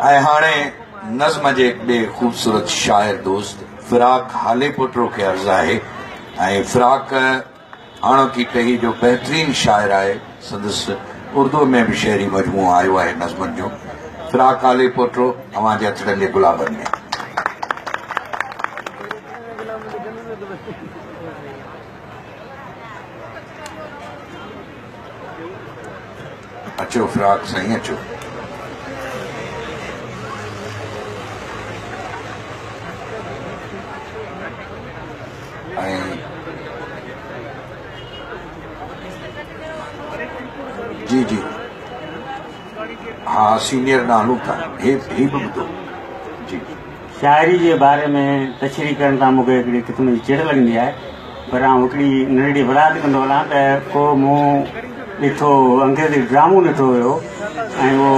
۽ هاڻي نظم جي هڪ ٻئي خوبصورت شاعر دوست فراق هاليپوٽو کي عرض آهي ۽ فراق هاڻوڪي ٽهي جو بهترين شاعر آهي سندس اردوء ۾ به شعري مجموعو آيو آهي نظمن جو فراق هاليپوٽو اوهان جي هٿڙن جي گلابن ۾. اچو فراق سائين اچو. ۽ جي جي ها سينيئر ڏانهن هلون ٿا هي هي به ٻڌو جي. شاعري جي باري ۾ تشريح ڪرڻ تان مون کي هڪڙي قسم جي چڙ لڳندي آهي پر آئون هڪڙي ننڍڙي وضاحت ڪندو هلان ته ڪو مون ڏٺو انگريزي ڊرامو ڏٺو هيو ۽ اهو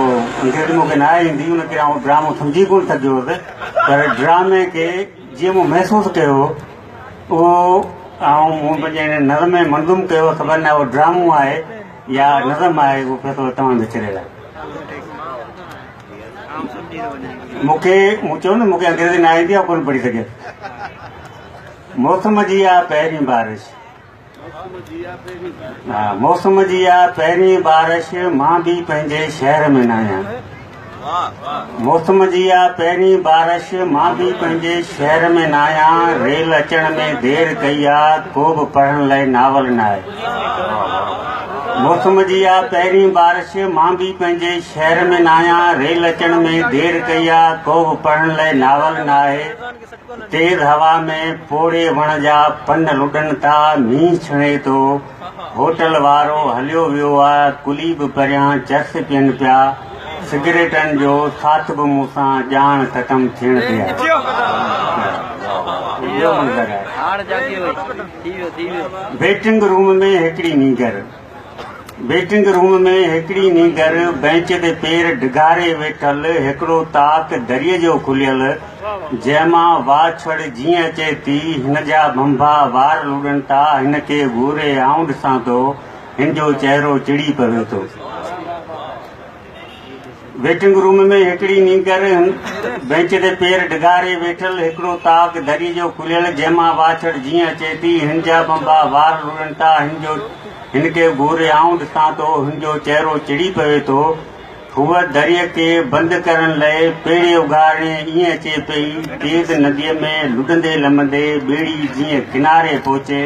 انگريزي مون کي نه آئي ايندي ان ڪري آئون ڊرامو سمجهي ڪونه سگهيو هوس پر ڊرامي کي جيئن مون محسوس ڪيو اهو آئون مون پنهنجي هن نظم ۾ منظوم ڪيو خبر نه اهو ڊرامو آهي يا نظم آهي اهو فيصلو توهان جو ڇڏيل آهي. مون کي مون چيو نه مون کي انگريزي نه ايندي آهي ڪونه پڙهي سگهيس. موسم جي آ پهرين بارش ها موسم جي آ پهرين بارش مان به پنهنجي شهر ۾ نه آهيان موسم جي آ پهرين بارش مان به پنهنجي شهر ۾ نه آهيان ريل اچڻ ۾ دير ڪئي آ ڪو به پڙهڻ لاء ناول نه آهي موسم جي آ پهرين بارش مان به پنهنجي شهر ۾ نه آهيان ريل اچڻ ۾ دير ڪئي آ ڪو به پڙهڻ لاء ناول نه آهي تيز هوا ۾ پوڙهي وڻ جا پن لڏن ٿا، مينهن ڇڻي ٿو، هوٽل وارو هليو ويو آ، قلي به پريان چرس پين پيا، سگريٽن جو ساٿ به مون سان ڄاڻ ختم ٿيڻ تي آهي. ٻيو منظر آهي. ويٽنگ روم ۾ هڪڙي نينگر. ويٽنگ روم ۾ هڪڙي نينگر بئنچ تي پير ڊگهاري ويٺل، هڪڙو طاق دريء جو کليل، جنهن مان واڇڙ جيئن اچي ٿي، هن جا ڀنڀا وار لڏن ٿا، هن کي گهوري آئون ڏسان ٿو، هن جو چهرو چڙي پوي ٿو. ويٽنگ روم ۾ هڪڙي نينگر بئنچ تي پير ڊگهاري ويٺل، هڪڙو طاق دريء جو کليل، جنهن مان واڇڙ جيئن اچي ٿي، هن جا ڀنڀا وار لڙن ٿا، هن جو هن کي گهوري آئون ڏسان ٿو، هن جو چهرو چڙي پوي ٿو. هوء دريء کي بند ڪرڻ لئه پيري اگهاڙي ائين اچي پئي، تيز نديء ۾ لڏندي لمندي ٻيڙي جيئن ڪناري پهچي.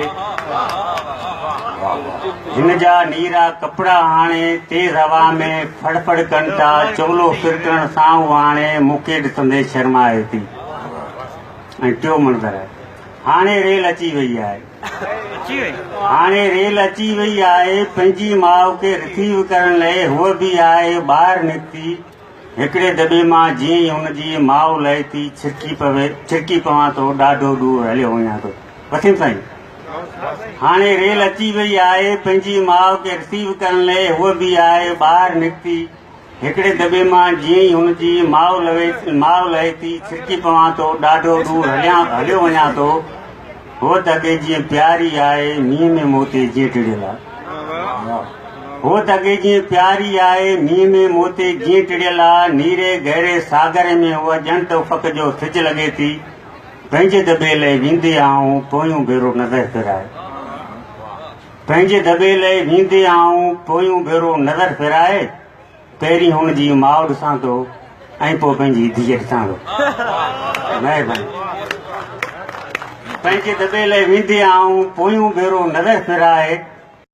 هن جا نيرا ڪپڙا هاڻي تيز هوا ۾ ڦڙ ڦڙ ڪن ٿا. چولو ڦرڪڻ سان هوء هاڻي مون کي ڏسندي شرمائي ٿي. ۽ ٽيون منظر آهي. هاڻي ريل اچي وئي آهي. هاڻي ريل اچي وئي آهي. پنهنجي ماء کي رسيو ڪرڻ لئه هوء به آهي ٻاهر نڪتي. هڪڙي دٻي مان جيئن ئي هن جي ماء لهي ٿي ڇرڪي پوي ڇرڪي پوان ٿو ڏاڍو ڏور هليو وڃان ٿو. وسيم سائين! هاڻي ريل اچي وئي آهي. پنهنجي ماء کي رسيو ڪرڻ لئه هوء به آهي ٻاهر نڪتي. هڪڙي دٻي مان جيئن ئي هن جي ماء لهي ماء لهي ٿي ڇرڪي پوان ٿو ڏاڍو ڏور هليان هليو وڃان ٿو. هوء ته اڳي جيئن پياري آهي مينهن ۾ موتي جيئن ٽڙيل آ. هوء ته اڳي جيئن پياري آهي مينهن ۾ موتي جيئن ٽڙيل آ. نيري گهري ساگر ۾ هوء ڄڻ ته افق جو سج لڳي ٿي. پنهنجي دٻي لئي ويندي آئون پويون ڀيرو نظر ڦيرائي. پنهنجي دٻي لئي ويندي آئون پويون ڀيرو نظر ڦيرائي. پهرين هن جي ماء ڏسان ٿو ۽ پوء پنهنجي ڌيء ڏسان ٿو. مهرباني. پنهنجي دٻي لئي ويندي آئون پويون ڀيرو نظر ڦيرائي.